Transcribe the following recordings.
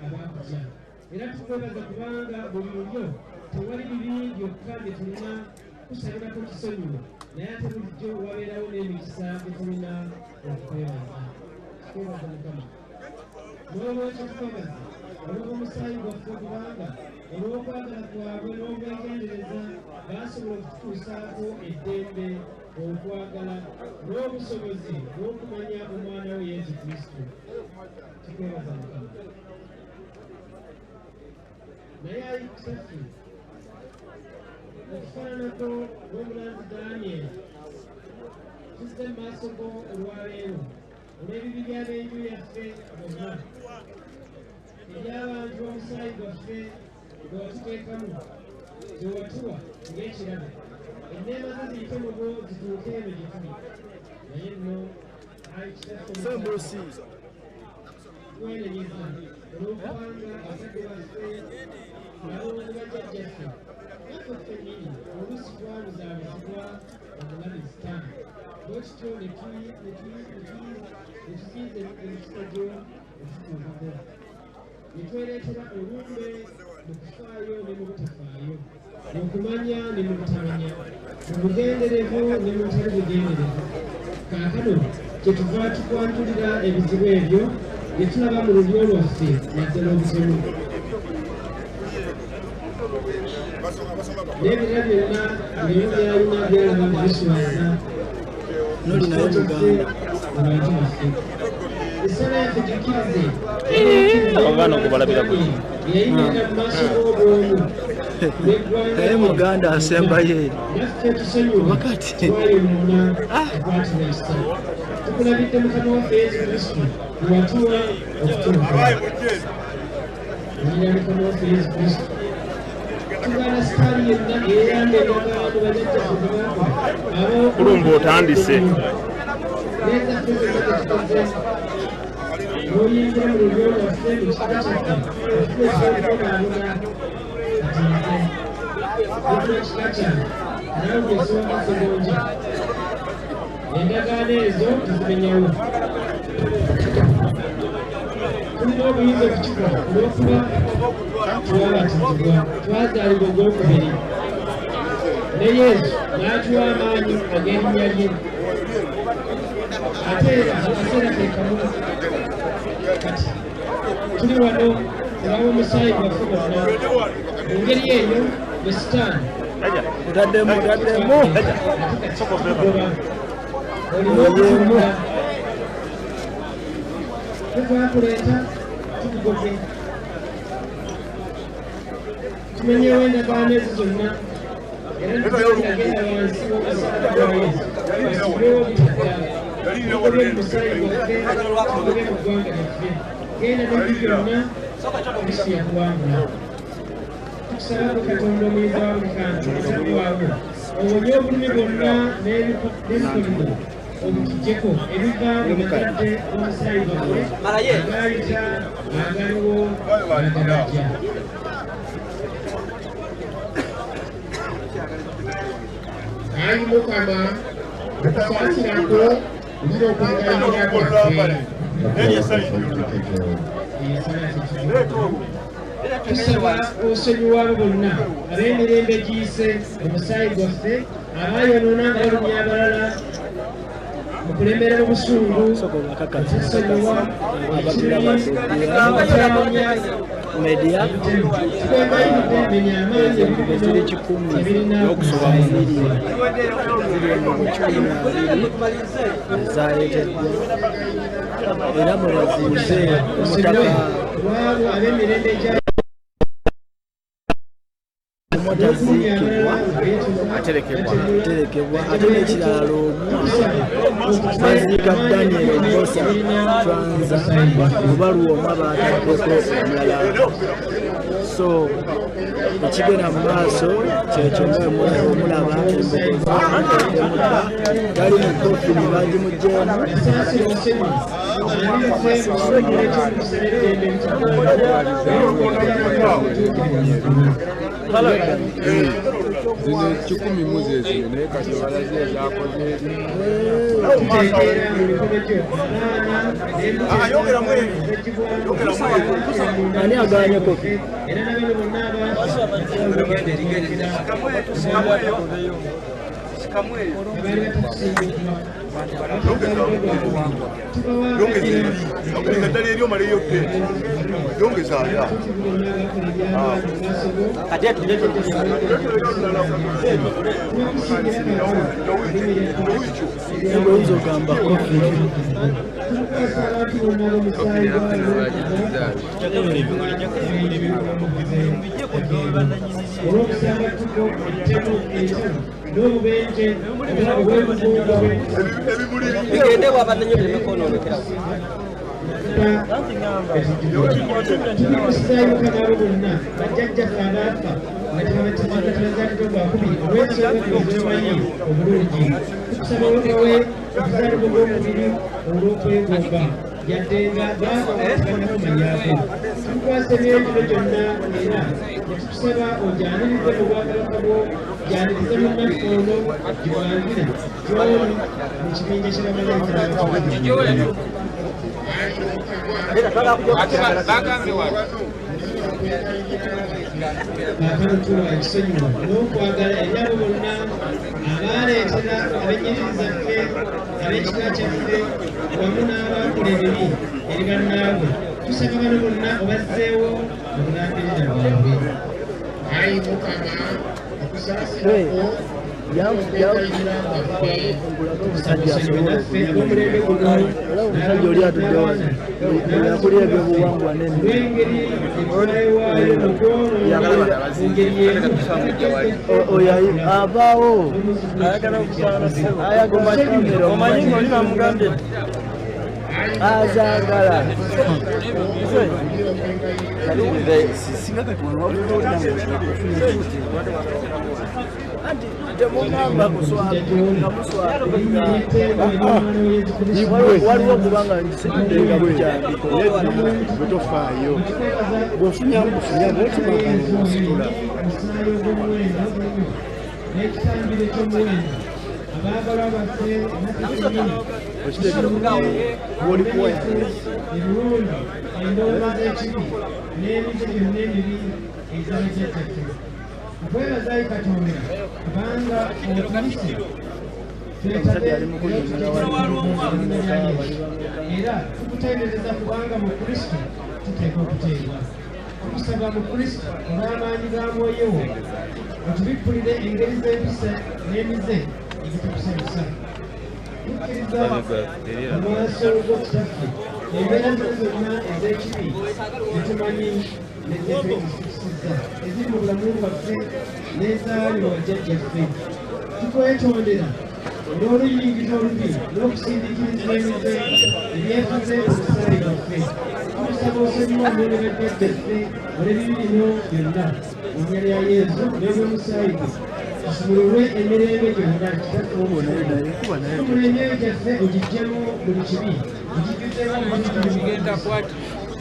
Abakutya era tukwebaza kubanga buli lulyo tewali bibi byokka bye tulina kusabirako kisonyiwo, naye ate bulijjo wabeerawo n'emikisa gye tulina okwebaza. Tukwebaza Mukama. N'olwekyo tukwebaza olw'omusaayi gwaffe, kubanga olw'okwagala kwabwe n'obwegendereza baasobola okututuusaako eddembe, okwagala n'obusobozi bw'okumanya omwana we Yesu Kristo. Tukwebaza Mukama. Naye ayi Kitaffe, okufaananako n'omulanzi Danyeri, tuzze mu maaso go olwaleero olw'ebibi by'ab'enju yaffe bonna, eby'abantu omusaayi gwaffe gwe watuteekamu, gwe watuwa ng'ekirabo. Enneema zo ziyite mu bo zituuke eno gye tuli. Naye nno ayi Kitaffe, Sembusi. Twenenyeza olw'okubanga abazadde baffe n'ab'omu bajjajjaffe naffe ffennyini oluusi twabuzaabuzibwa omulabe Sitaani, bwe tutyo ne tuziyiza emikisa gyo okututuukako, ne twereetera olumbe mu kufaayo ne mu butafaayo, mu kumanya ne mu butamanya, mu bugenderevu ne mu butali bugenderevu. Kaakano kyetuva tukwanjulira ebizibu ebyo bye tulaba mu lulyo lwaffe, naddala obutemu n'ebirala byonna buli omu byalina byalaba nga biswaza Noli naye Muganda. mu bantu baffe. Essala yaffe gikkirize. Abaana okubalabira ku Yayimirira mu maaso g'obwomu n'eggwanga. Naye Muganda asembayo eri. Naffe tusonyiwe. Wakati. Twayonoona, tukwatibwa ekisa. Tukulabidde Mukama waffe Yesu Kristo watuwa okutuuka olira. Mukama waffe Yesu Kristo, tugaana Sitaani yenna eyeyamba endagaano bajjajjaffe ze baakola. Kulumba otandise. N'ezaffe zonna tetukoze n'oyingira mu lulyo lwaffe, mu kika kyaffe, okutuusa okubonaabona katinze okula kika kyange nawe gwesonga segonja. Endagaano ezo tuzimenyawo. Tulina obuyinza okukikola olw'okuba twabatizibwa, twazaalibwa ogwokubiri, ne Yesu n'atuwa amaanyi ag'erinnya lye. Ate era akaseera ke kamu kati tuli wano tulaba omusaayi gwaffe gwonna. Mu ngeri eyo bwe Sitaani Otaddemu, otaddemu. Goba olina okutunula tetwakuleeta, tukugobe. Tumenyewo endagaano ezo zonna era netugenda wansi w'omusalaba gwa Yesu, basibwewo obutadda. Tugobe mu musaayi gwaffe, tugobe mu ggwanga lyaffe. Genda n'ebyo byonna, Kristo yakuwangula. Tukusaba gwe Katonda omuyinza wa buli kantu ataggwaawo, owonye obulumi bwonna n'ebikolimo obutujjeko ebiva mu bazadde b'omusaayi gwaffe agayita, agaliwo, n'agabajja. Ayi Mukama, okusaasirako wulira okwegayirira kwaffe. Tusaba osonyiwa abo bonna ab'emirembe giyise omusaayi gwaffe abayonoona nga balumya abalala mu kulemera mu busungu, okusonyiwa, ekiruyi, obutamanya, Media. Tukwegayiridde menya amaanyi Embugo ziri 100 ebirina n'okusoba mu miliyoni ziri embugo 120 ezaleeteddwa era mwebaziize omutaka lwabo ab'emirembe egya omutaziikibwa Aterekebwa. Aterekebwa. Ate n'ekirala, omu baziika Daniel Bosa Tranza oba Lwomwa, baataddeko omulala. So ekigenda mu maaso kyekyo nga omulaba embugo zamuteekedemu dda, tali mu kofini, bagimugyemu. Saasira osonyiwe alize mu kiwummulo eky'omukisa n'eddembe. Zino 10 muzeezi naye kati balaze ezakoze eri. Ani aganye kofi? Oyinza ogamba kofi. N'okwagala eri abo bonna abaleetera ab'ennyiriri zaffe ab'ekika kyaffe wamu n'abakola ebibi eri bannaabwe tusaba bano bonna obazzeewo mu bulambirira bwabwe. Ayi Mukama, okusaasirako Omusajja asobola omusajja oli atudde wano yakulira ebyobuwangwa n'emmere oyo avaawo azaagala anti temugamba kuswanga muswanga waliwo kubanga nsitudde bukyandiko bwe tofaayo bw'ofunyamu bufunyamu otumagana Okwebazayo Katonda kubanga otuyise era tukutendereza kubanga mu Kristo tuteekwa okuteebwa. Tukusaba mu Kristo olw'amaanyi ga Mwoyo wo otubikkulire engeri z'empisa n'emize ebitukusanyusa. Tukkiriza mu maaso g'Okitaffe embeera zino zonna ez'ekibi zetumanyi nezetwekisukisiza eziri mu bulamu bwaffe n'ezaali mu bajjajjaffe. Tukwetondera olw'oluyingiza olubi n'okusindiikiriza emize ebyefuze obusaale bwaffe. Tukusaba osonyiwe omwoyo bajjajjaffe olw'ebibi bino byonna mu linnya lya Yesu n'olw'omusaayi gwe tusumululwe emirembe gyonna. Kitaffe ow'omu emyoyo gyaffe ogiggyemu buli kibi ogijjuzeemu obujjuvu.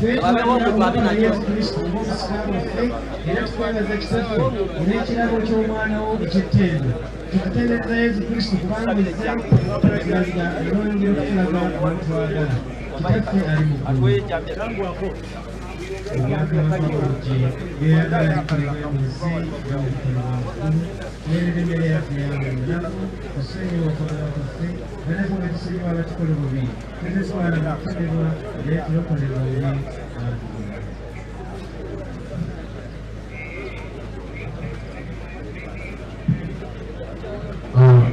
Twetwalira Yesu Kristo ng'omusika gwaffe era tukwebaza Kitaffe olw'ekirabo ky'omwana wo eky'ettendo. Tukutendereza Yesu Kristo kubanga ozze okutulaga era okutulaga bw'otwagala. Kitaffe ali mu ggulu. Obwakabaka bw'ojje by'oyagala bikolebwe mu nsi nga bwe bikolebwa mu ggulu. Tuweerera emmere yaffe eya buli lunaku, otusonyiwe okwagala kwaffe nga naffe bwe tusonyiwa abatukola obubi. Tetutwala mu kukemebwa naye tulokole mu bubi. Amiina.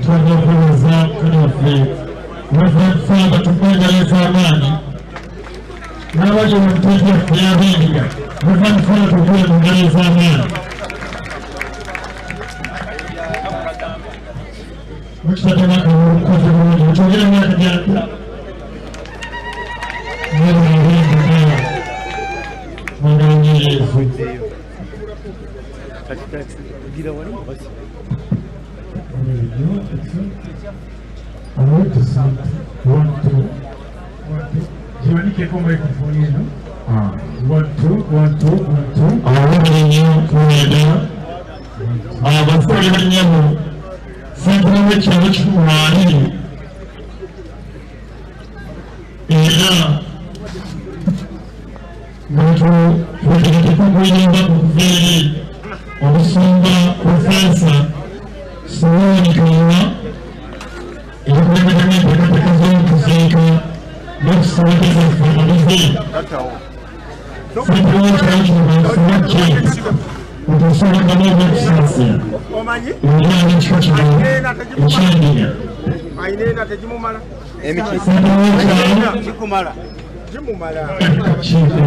Twagala okwebaza mukama waffe Reverend Father tumwendereza amaanyi n'abali mu nteeka yaffe y'abendiga. Reverend Father tukuwe mu ngalo ez'amaanyi. Mukitatema omukozi bulungi mukyongere emyaka gyakyo mwebale mwagala nnyo Yesu. Giwanikeko microphone eno. 1 2 1 2 1 2. Awabale nnyo kuweda w'ekyalo waali era nga tuwetegeteeka okuyamba okuva eri omusumba Profesa Simeon Kayiwa eyakulembedemu enteekateeka z'okuziika n'okusaba zaffe amabuze. Ssentebe w'ekyalo kino Bansiwa James otusolagana obw'okusaasira era ab'ekika kino eky'Endiga. Emiki Ssentebe w'ekyalo gimumala. Akakiiko.